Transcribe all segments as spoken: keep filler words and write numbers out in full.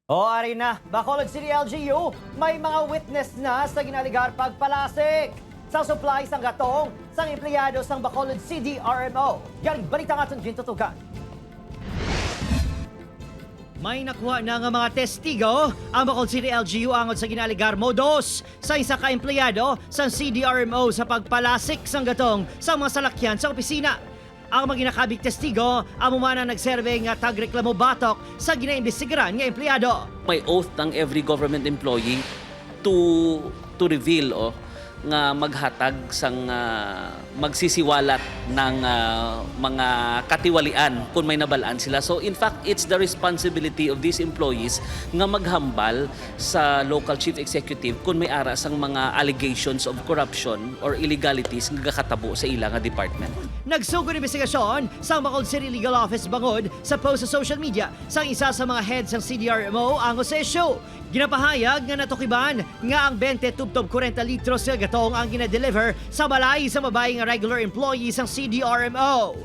O, ari na, Bacolod City L G U, may mga witness na sa ginaalegar pagpalasik sa supply sang gatong sang empleyado sang Bacolod C D R M O. Yari balita nga aton gintutukan. May nakuha na nga mga testigo ang Bacolod City L G U angod sa ginaalegar modus sa isa ka empleyado sang C D R M O sa pagpalasik sang gatong sa mga salakyan sa opisina. Ang mga ginakabig testigo amo man ang nagserbe nga tagreklamo batok sa ginaimbestigaran nga empleyado. May oath ang every government employee to to reveal o nga maghatag sang ah, magsisiwalat ng ah, mga katiwalian kung may nabalaan sila. So in fact, it's the responsibility of these employees nga maghambal sa local chief executive kung may ara sang mga allegations of corruption or illegalities nga gakatabo sa ila nga department. Nagsugod investigasyon sang Bacolod City Legal Office bangod sa post sa social media sang isa sa mga head sang C D R M O angod sa issue. Ginapahayag nga natukiban nga ang twenty tubtob kwarenta litros nga gatong ang ginadeliver sa balay sa babayi nga regular employee sang C D R M O.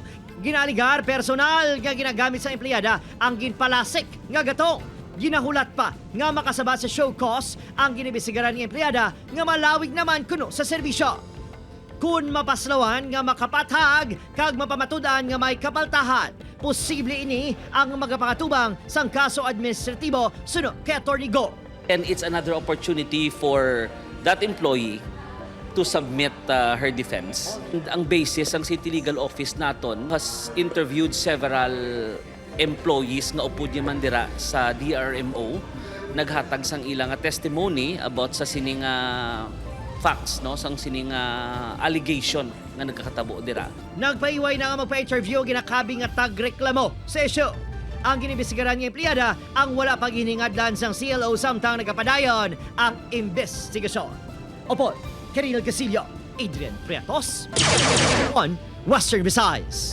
Ginaalegar personal nga ginagamit sa empleyada ang ginpalasik nga gatong. Ginahulat pa nga makasaba sa show cause ang ginimbestigaran nga empleyada nga malawig naman kuno sa serbisyo. Kun mapaslawan nga makapathag kag mapamatud-an nga may kapaltahan, posible ini ang magapangatubang sang kaso administratibo suno kay Attorney Go. And it's another opportunity for that employee to submit uh, her defense. And ang basis, ang City Legal Office naton has interviewed several employees nga upod niya man dira sa D R M O, naghatag sang ila nga testimony about sa sining uh, facts, no, sang sining uh, allegation nga nagkakatabo dira. Nagpaiway na nga magpa-interview ang ginakabig nga tagreklamo sa isyu. Ang ginimbestigaran nga empleyada ang wala pa giningadlan sang C L O samtang nagapadayon ang imbestigasyon. Upod Karina Casillo, Adrian Prietos, on Western Visayas.